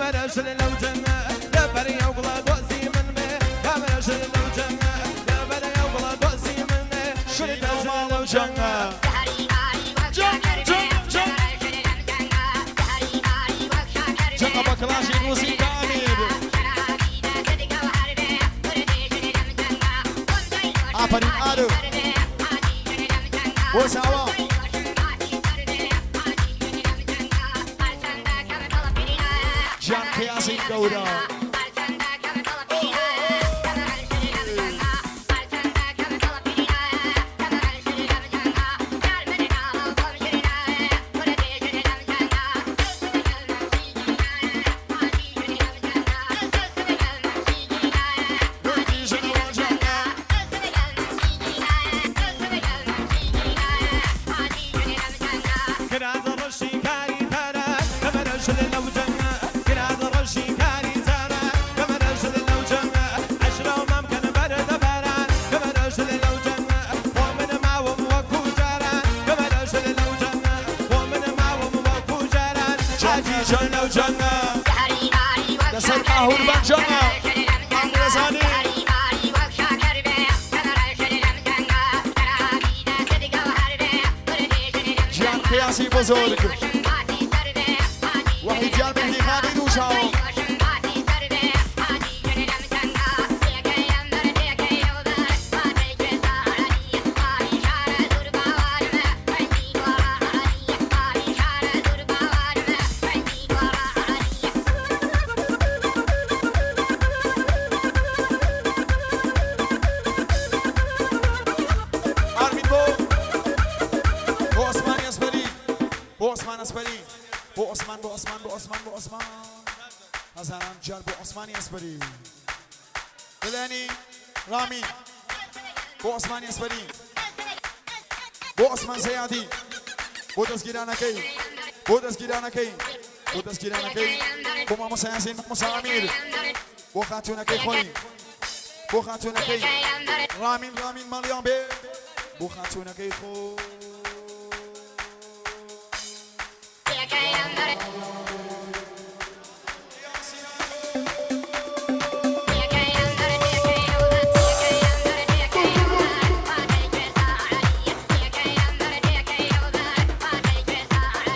کەمەرەژن لەو جەنگە لەبەر ئەو گوڵە دۆزی من بێ کەمەرەژن لەو جەنگە لەبەر ئەو گوڵە دۆزی من بێ کوردەژن لەو جەنگە. جەنگە بە کڵاشی ڕووسی کامیر. ئافەرین ئارۆ بۆ زاوا. گیان قیاسی گەورە. کراز ڕەشی کاری تارە کەمەرەژن لەو جەنگە کراز ڕەشی کاری تارە کەمەرەژن لەو جەنگە عەشرە و مامکەن بەردە باران کەمەرەژن لەو جەنگە بۆ من ماوم وەکو جاران کەمەرەژن لەو جەنگە بۆ من ماوم وەکو جاران حاجی ژن لەو جەنگە. لەسەر ماهور بەن جەنگە ئەنگرێزانی. گیان قیاسی بزرگ وحید گیان مهدی خانی دووشاوە. ئارمین بۆ بۆ عوسمانی ئەسپەری بۆ عوسمان ئەسپەری بۆ عوسمان بۆ عوسمان بۆ عوسمان بۆ عوسمان هەزاران جار بۆ عوسمانی ئەسپەری دلێنی ڕامی بۆ عوسمانی ئەسپەری بۆ عوسمان زەیادی بۆ دەستگیرانەکەی بۆ دەستگیرانەکەی بۆ دەستگیرانەکەی بۆ مامۆستا یاسین مامۆستا ئەمیر بۆ خاتوونەکەی خۆی بۆ خاتوونەکەی ڕامین ڕامین ماڵیان بێ بۆ خاتوونەکەی خۆ.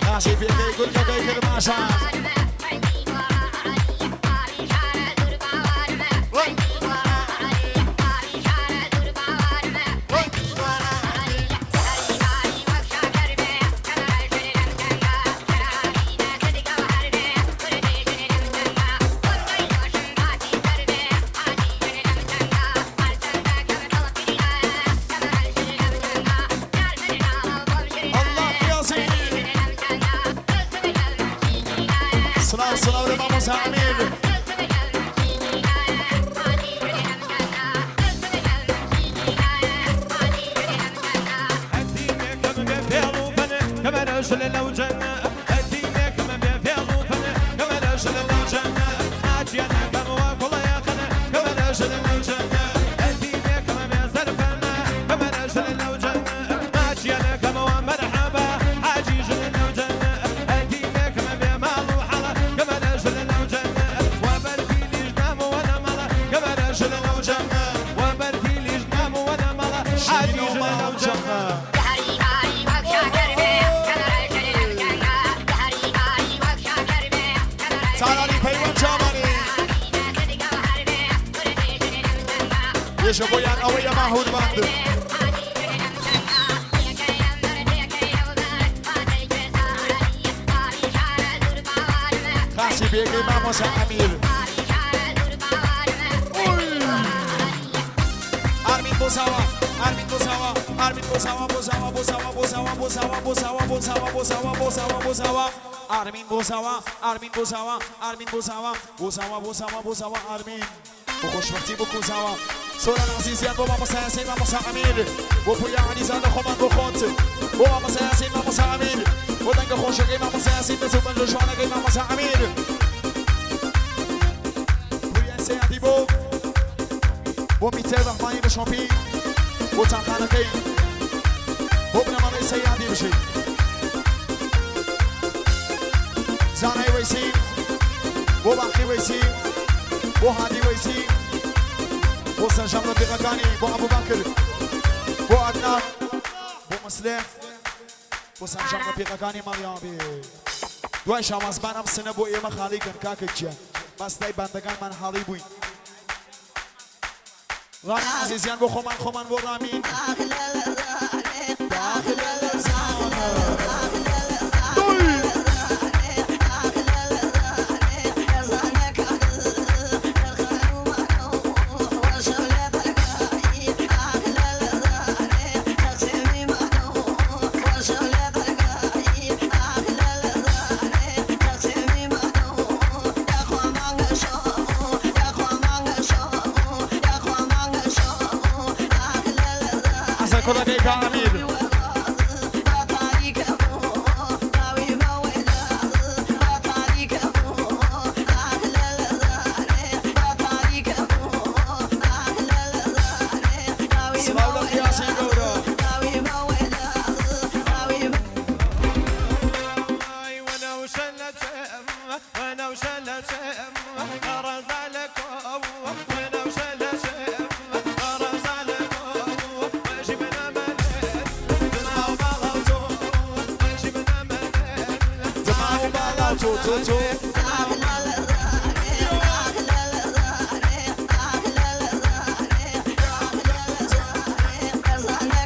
ناسی پێکەی گورگەکەی کرماشان. ئەڵڵا قیاسی. سڵاو سڵاو لە مامۆستا ئەمیر. هەتینێکم بێ فێڵ و فەن کەمەرەژن لەو جەنگە هەتینێکم بێ فێڵ و فەن کەمەرەژن لەو جەنگە حاجیانەکەم وەکوڵەیەخن کەمەرەژن لەو جەنگە هەتینێکم بێ زەرفەنە کەمەرەژن لەو جەنگە حاجیانەکەمەوە مەرحەبا حاجی ژن لەو جەنگە هەتینێکم بێ ماڵ و حەڵە کەمەرەژن لەو جەنگە وەبەرتیلیش نام وەنەمەڵە کەمەرەژن لەو جەنگە وەبەرتیلیش نام وەنەمەڵە حاجی ژن لەو جەنگە. سالاری پەیوەند چاوانی یەشە بۆیان ئەوەیە ماهور بەند. خاسی پێگەی مامۆستا ئەمیر. ئارمین بۆزاوا ئارمین بۆزاوا ئارمین بۆزاوا بۆزاوا بۆزاوا بۆزاوا بۆزاوا بۆزاوا بۆزاوا بۆزاوا بۆزاوا بۆزاوا ئارمین بۆزاوا ئارمین بۆزاوا ئارمین بۆزاوا بۆزاوا بۆزاوا بۆزاوا ئارمین بۆ خۆشبەختی بۆ کوزاوا سۆران عەزیزیان بۆ مامۆستا یاسین مامۆستا ئەمیر بۆ پویا عەلیزادە خۆمان بۆ خۆت بۆ مامۆستا یاسین مامۆستا ئەمیر بۆ دەنگە خۆشەکەی مامۆستا یاسین دەست و پەنجە جوانەکەی مامۆستا ئەمیر پویا سەیادی بۆ بۆ میتر ڕەحمانی لە شۆپی بۆ تاقانەکەی بۆ بنەماڵەی سەیادی بژی زانای وەیسی. بۆ باقی وەیسی، بۆ هادی وەیسی، بۆ سەرجەم ڕەفیقەکانی، بۆ ئەبوبەکر، بۆ عەدنان، بۆ مسلێ، بۆ سەرجەم ڕەفیقەکانی ماڵیان بێ. دوای شاوازبان ئەم سنە بۆ ئێمە خاڵی کەن کاکە گیان، با ستای باندەکانمان حاڵی بووین. ڕامین عەزیزیان بۆ خۆمان، خۆمان بۆ ڕامین. داخ لە لەرزانە. دوی. حەسەن کوڕەکەی کا ئەمیر. سڵاو لە قیاسی گەورە. دماغ و باڵا و تۆ تۆ تۆ.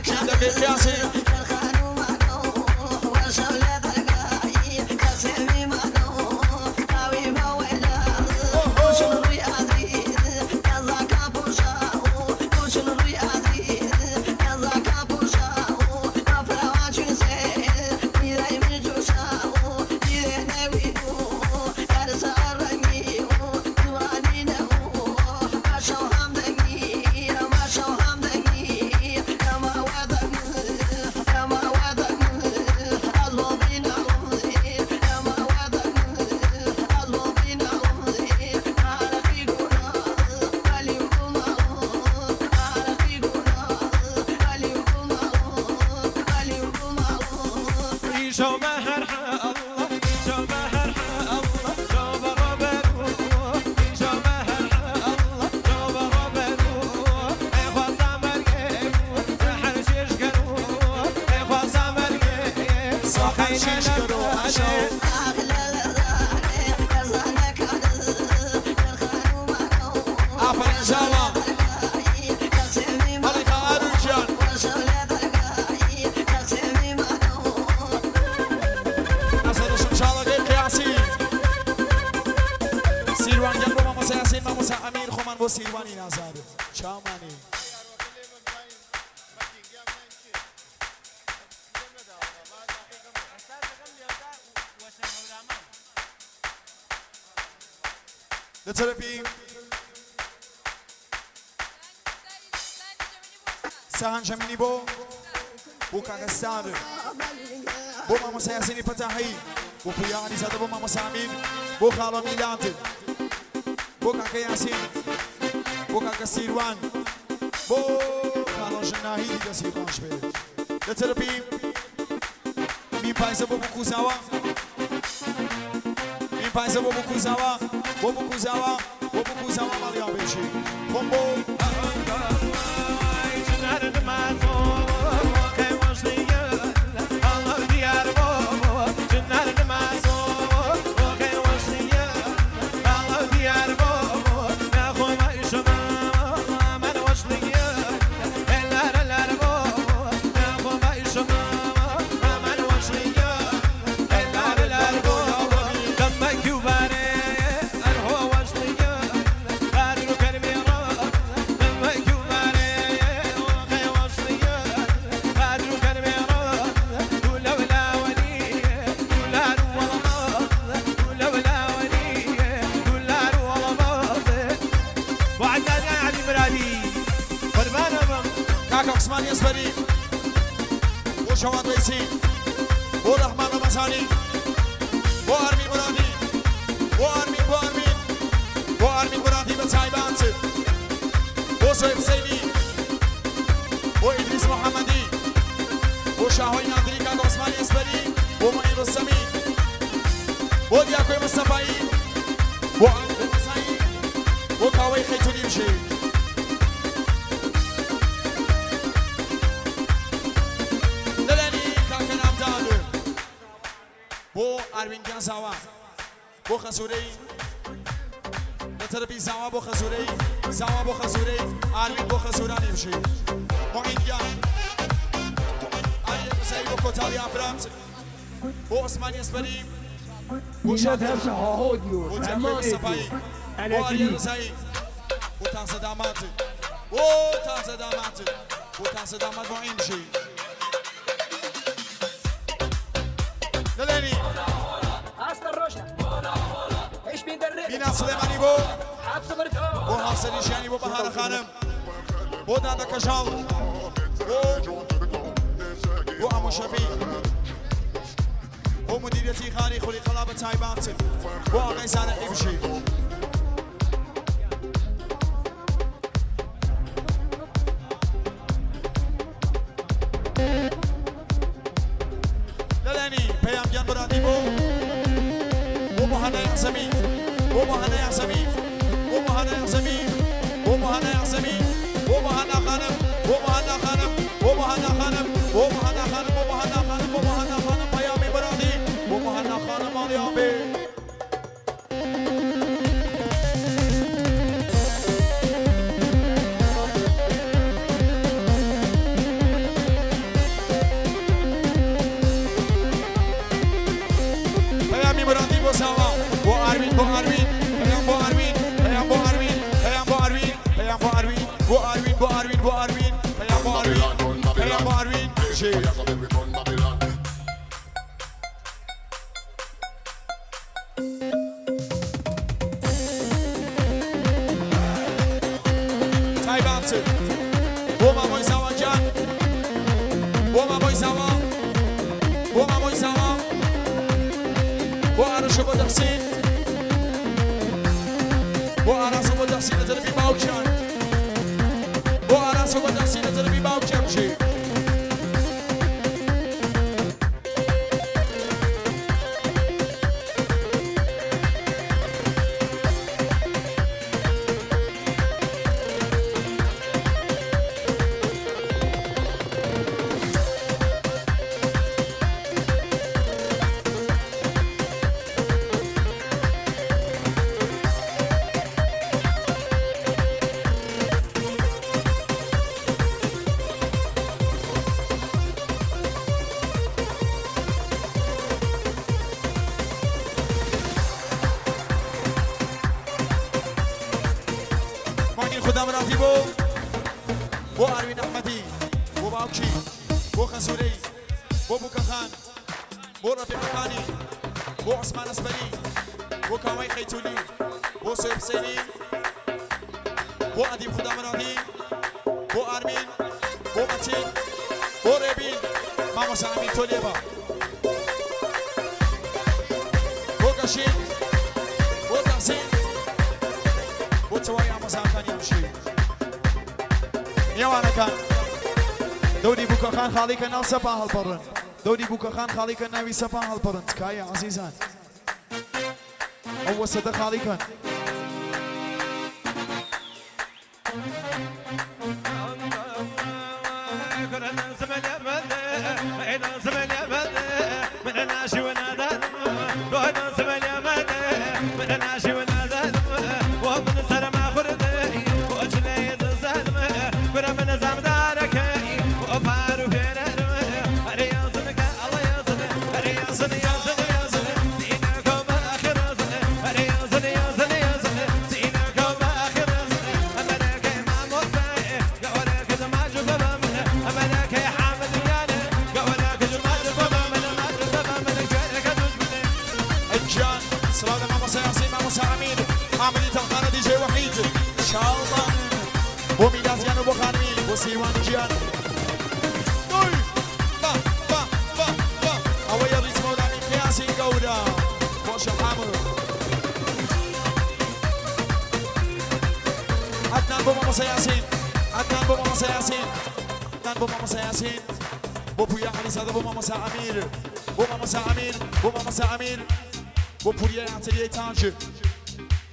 چی دەکەی قیاسی؟ ساحل شیش کەرۆ ئەشەو. ئافەرین زاوا. بەڵێ کا ئارون گیان. ئەسەر شمشاڵەکەی قیاسی. سیروان گیان بۆ مامۆستا یاسین، مامۆستا ئەمیر، خۆمان بۆ سیروانی نازار. چاومانی. لە تەرەفی ساهان جەمینی بۆ بۆ کاکەستان، بۆ مامۆستا یاسینی پەتاحی، بۆ پویا عەلیزادە، بۆ مامۆستا ئەمیر، بۆ خاڵە میلاد، بۆ کاکە یاسین، بۆ کاکە سیروان، بۆ خاڵە ژن ناهیدی دەستی خۆش بێ. لە تەرەفی میم پایزە بۆ بکوزاوە، میم پایزە بۆ بکوزاوە، بۆ بکوزاوە، بۆ بکوزاوە ماڵیان بێژی. خۆم بۆ کاکە عوسمان یەزبەری، بۆ شەوان ڕەیسی، بۆ ڕەحمان ڕەمەزانی، بۆ ئارمین مرادی، بۆ ئارمین، بۆ ئارمین، بۆ ئارمین مرادی بە تایبەت، بۆ زۆی حوسەینی، بۆ ئیدریس محەممەدی، بۆ شاهۆی نادری کاکە عوسمان یەزبەری، بۆ مەعین ڕۆستەمی، بۆ دیاکۆی مستەفایی. بۆ ئاریان ڕەزایی، بۆ کاوەی خەیتونی بژی. لەلایەنی کاکە نامدار بۆ ئاروین گیان زاوا، بۆ خەزورەی لە تەرەفی زاوا بۆ خەزورەی زاوا بۆ خەزورەی ئاروین بۆ خەزورانی بژی. معین گیان ئاریان ڕەزایی بۆ کۆتاڵی ئافرەت، بۆ عوسمانی ئەسپەری، بۆ شاکر، بۆ جەکۆی مستەفایی، بۆ ئاریان ڕەزایی، بۆ تازە داماد، بۆ تازە داماد، بۆ تازە داماد معین بژی. لەلایەنی مینا سڵێمانی بۆ بۆ هاوسەری ژیانی بۆ بەهارە خانم، بۆ دادە کەژاڵ، بۆ بۆ ئامۆ شەفی، بۆ مدیریەتی غاری خولی قەڵا بە تایبەت بۆ ئاغای زارعی بژی. لەلایەنی پەیام گیان مرادی بۆ بۆ مهەنای عەزەمی، بۆ مهەنای عەزەمی، بۆ مهەنای عەزەمی، بۆ مهەنای عەزەمی، بۆ مهەنا خانم، بۆ مهەنا خانم، بۆ مهەنا خانم، بۆ مهەنا خانم، بۆ مهەنا خانم، بۆ مهەنا خانم پەیامی مرادی بۆ مهەنا خانم ماڵیان بێ. پەیامی مرادی بۆ زاوا، بۆ ئاروین، بۆ ئاروین، پەیام بۆ ئاروین، پەیام بۆ ئاروین، پەیام بۆ ئاروین، پەیام بۆ ئاروین، بۆ ئاروین، بۆ ئاروین، بۆ ئاروین، پەیام بۆ ئاروین، پەیام بۆ ئاروین، ژێ. تایبەت بۆ مامۆی زاوا گیان، بۆ مامۆی زاوا، بۆ مامۆی زاوا، بۆ ئارەش و بۆ تەحسین، بۆ ئاراس و بۆ تەحسین لە تەرەفی باوکیان، بۆ ئاراس و بۆ تەحسین لە تەرەفی باوکیان بژی. معین خدا مرادی بۆ بۆ ئاروین ئەحمەدی، بۆ باوکی، بۆ خەزورەی، بۆ بوکەخان، بۆ ڕەفیقەکانی، بۆ عوسمان ئەسپەری، بۆ کاوەی خەیتولی، بۆ سۆیب حسێنی، بۆ ئەدیب خدا مرادی، بۆ ئارمین، بۆ مەتین، بۆ ڕێبین، مامۆستا ئەمین تۆ لێبە، بۆ گەشین، بۆ تەحسین، بۆ تەواوی ئامۆزاکانی بژی. میوانەکان دەوری بووکەخان خاڵیکە ناو سەپا هەڵپەڕن، دەوری بووکەخان خاڵیکە ناوی سەپا هەڵپەڕن، تکایە عەزیزان ئەو وەسەتە خاڵیکەن. گیان سڵاو لە مامۆستا یاسین، مامۆستا ئەمیر، ئامری تەڵخانە، دیجەی وەحید شاڵمان، بۆ میلاد گیان و بۆ خانمی، بۆ سیروان گیان. دوی با با با با ئەوەیە ڕیز مەولامی قیاسی گەورە خۆشە حامد. عەدنان بۆ مامۆستا یاسین، عەدنان بۆ مامۆستا یاسین، عەدنان بۆ مامۆستا یاسین، بۆ پویا عەلیزادە، بۆ مامۆستا ئەمیر، بۆ مامۆستا ئەمیر، بۆ مامۆستا ئەمیر، بۆ پوریای عەتریەی تاج.